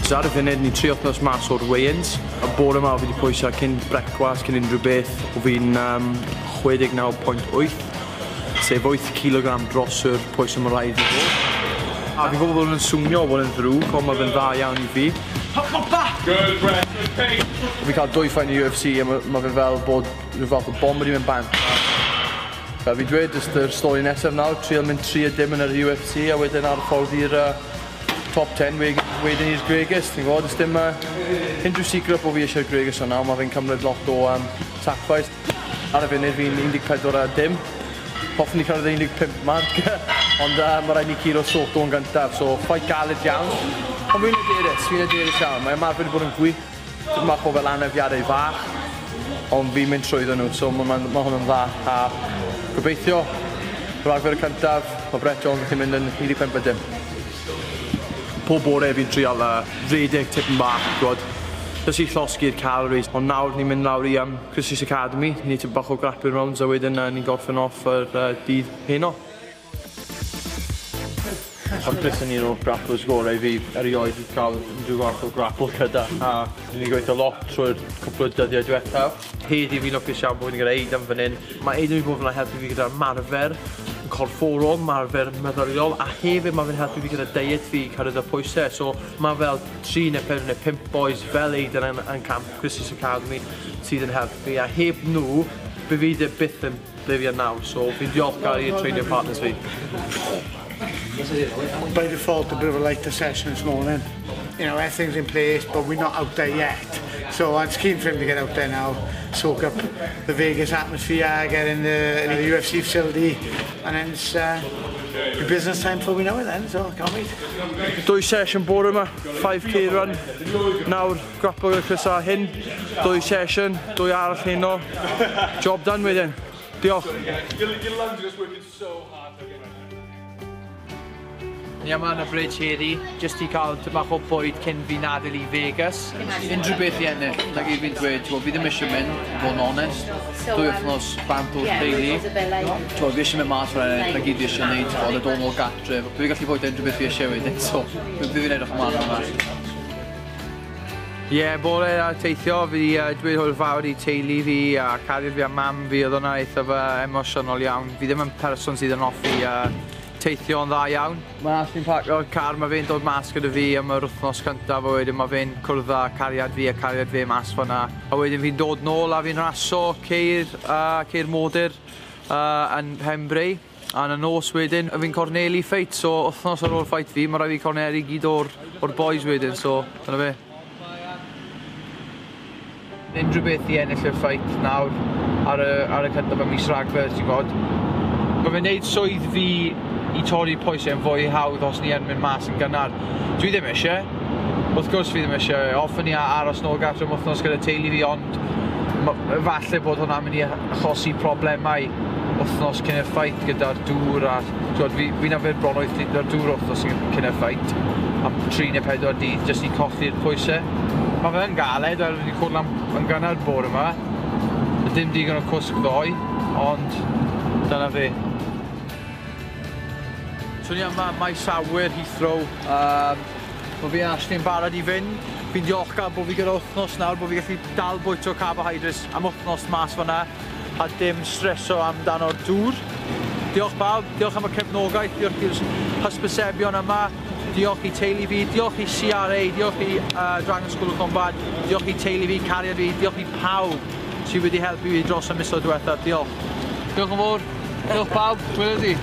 So ar y funud, ni 3 wythnos mas o'r weigh-ins. Y bore yma, fi wedi pwyso cyn brecwast, cyn unrhyw beth, o fi'n 69.8, sef 8 kg dros yr pwys mae rhaid i fod. A fi'n gwybod bod yn swnio bod yn ddrwg, ond mae fe'n dda iawn i fi. Fi'n cael 2 fight yn y UFC a ma fe fel bod rhyw fath o bom wedi mynd bant. Fel fi'n dweud, jyst yr stori nesaf nawr, trial mynd 3-0 yn yr UFC a wedyn ar y ffordd i'r top 10 wedyn i'r Gregus, ti'n gwybod, does dim unrhyw secret bod fi eisiau'r Gregus o nawr, mae fe'n cymryd lot o sacrifice. Ar y funud fi'n 14 a dim, hoffwn i cyrraedd 15 mark, ond mae rhaid ni curo Soto yn gyntaf, so fight galed iawn. Ond fi'n hyderus iawn, mae ymarfer wedi bod yn gwych, tipyn bach o fel anafiadau fach, ond fi'n mynd trwyddo nhw, so mae hwn yn dda. A gobeithio, Rhagfyr y cyntaf, mae Brett Johns yn gallu mynd yn 15 a dim. Pob bore fi'n trial redeg tipyn bach, gwybod, jyst i llosgi'r calories. Ond nawr ni'n mynd lawr i Christie's Academy, ni'n tipyn bach o grappling rounds a wedyn ni'n gorffen off yr dydd heno. Ond Chris yn un o'r grapplers gorau fi erioed wedi cael unrhyw fath o grapple gyda. A ni'n gweithio lot trwy'r cwpl o dyddiau diwethaf. Heddi fi'n lwcus iawn bod fi'n gyda Aidan fan hyn. Mae Aidan wedi bod fan helpu fi gyda'r marfer corfforol, marfer meddyliol, a hefyd mae fe'n helpu fi gyda diet fi cyrraedd y pwysau. So mae fel 3 neu 4 neu 5 boys fel Aidan yn camp Christie's Academy sydd yn helpu, a heb nhw, by fi ddim byth yn ble fi yn nawr, so fi'n diolchgar i'r training partners fi. By default, a bit of a lighter session this morning. You know, everything's in place, but we're not out there yet. So I'm keen for him to get out there now, soak up the Vegas atmosphere, get in the UFC facility, and then it's business time before we know it then, so I can't wait. 2 session bore yma, 5k run, nawr grapple gyda Chris a hyn, 2 session, 2 arall heno, job done wedyn. Diolch. Ni yma yn y bridge heddi, jyst i cael tipyn bach o bwyd cyn fi adael i Vegas. Unrhyw beth i ennill, like i fi'n dweud, fi ddim eisiau mynd, i fod yn onest. 2 wythnos bant o'r teulu. Fi eisiau mynd mas o'r ennill, like i fi eisiau gwneud, a dod nôl gartref. Fi'n gallu bwyta unrhyw beth fi eisiau wedyn, so fi'n edrych ymlaen am hwnna. Ie, bore a teithio, fi wedi dweud hwyl fawr i teulu fi a cariad fi a mam fi, oedd hwnna eithaf emosiynol iawn. Fi ddim yn person sydd yn hoffi teithio yn dda iawn. Mae Ashley'n parcio'r car, mae fe'n dod mas gyda fi am yr wythnos cyntaf, a wedyn mae fe'n cwrdd â cariad fi a cariad fe mas fan'na. A wedyn fi'n dod nôl a fi'n raso ceir modur yn Pembrey. A yn y nos wedyn, fi'n cornelu ffeit, so wythnos ar ôl ffeit fi, mae rhaid fi cornelu gyd o'r boys wedyn, so dyna fe. Unrhyw beth i ennill y ffeit nawr ar y cyntaf ym mis Rhagfyr, ti'n gwybod. Mae fe'n neud swydd fi i torri pwysau yn fwy hawdd os ni yn mynd mas yn gynnar. Dwi ddim eisiau, wrth gwrs fi ddim eisiau, hoffwn i aros nôl gartre am wythnos gyda teulu fi, ond falle bod hwnna'n mynd i achosi problemau wythnos cyn y ffeit gyda'r dŵr a fi'n arfer bron 8 litr dŵr wythnos cyn y ffeit am 3 neu 4 dydd jyst i colli'r pwysau. Mae fe'n galed, fel fi wedi cwrdd lan yn gynnar bore yma. Dim digon o cwsg ddoe, ond dyna fe. So ni yma maes awyr Heathrow, mae fi a Ashley'n barod i fynd. Fi'n diolchgar bod fi gyda wythnos nawr, bod fi gallu dal bwyto carbohydrates am wythnos mas fan'na a dim streso amdano'r dŵr. Diolch bawb, diolch am y cefnogaeth, diolch i'r hysbysebion yma, diolch i teulu fi, diolch i CRA, diolch i Dragon School of Combat, diolch i teulu fi, cariad fi, diolch i pawb sydd wedi helpu fi dros y misoedd diwethaf, diolch. Diolch yn fawr, diolch pawb, welwn ni.